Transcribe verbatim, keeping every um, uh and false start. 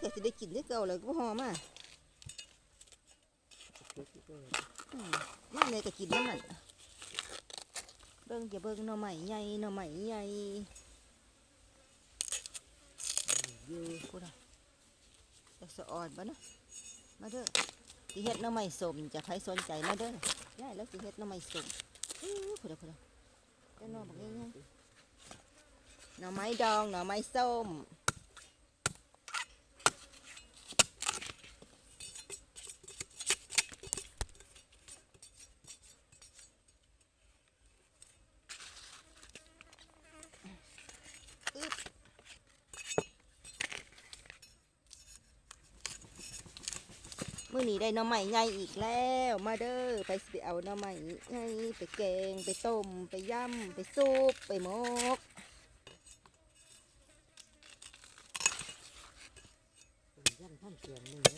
แต่สิได้กินคือเก่าเลย กูห่อมา อืม นั่นเลยก็กินนั่นน่ะ เบิ่ง จะเบิ่งหน่อไม้ใหญ่ หน่อไม้ใหญ่ อยู่ พูดอะ จะสะออนปะนะ มาเด้อ สิเฮ็ดหน่อไม้ส้มจ้ะ ใครสนใจมาเด้อ ยายแล้วสิเฮ็ดหน่อไม้ส้ม อื้อ พูดอะ พูดอะ เจ้าหน่อบักใหญ่ๆ หน่อไม้ดอง หน่อไม้ส้ม มื้อนี้ได้หน่อไม้ใหญ่อีกแล้ว มาเด้อ ไปสิไปเอาหน่อไม้ใหญ่ ไปแกง ไปต้ม ไปยำ ไปซุป ไปหมก ต้มยำทำแกงมื้อนี้